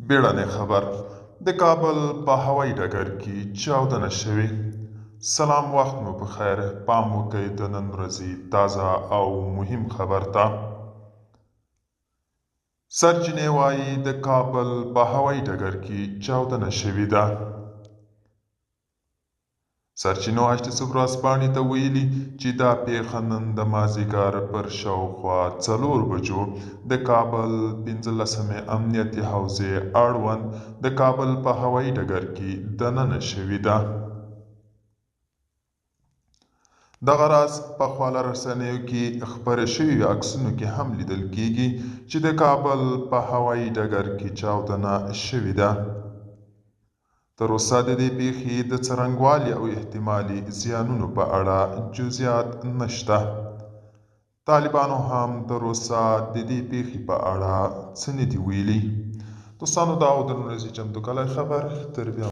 بیړنی خبر، د کابل په هوایي ډګر کې چاودنه شوې. سلام وخت مو په خیر، پام وکړئ د نن ورځې تازه او مهم خبر ته. سرچینې وایي د کابل په هوایي ډګر کې چاودنه شوې ده. سرچینو هشت صبح ورځپاڼې ته ویلي چې دا پېښه نن د مازیګر پر شاوخوا 4 بجو د کابل 15مې امنیتي حوزې اړوند د کابل په هوایي ډګر کې دننه شوې ده. دغه راز په خواله رسنیو کې خپاره شویو عکسونو کې هم لیدل کېږي چې د کابل په هوایي ډګر کې چاودنه شوې ده. تر اوسه د دې پېښې د څرنګوالي او احتمالي زیانونو په اړه جزیات نشته. طالبانو هم تر اوسه د دې پېښې په اړه څه نه دي ویلي. دوستانو دا و د نن ورځې چمتو کلی خبر. تر بیا.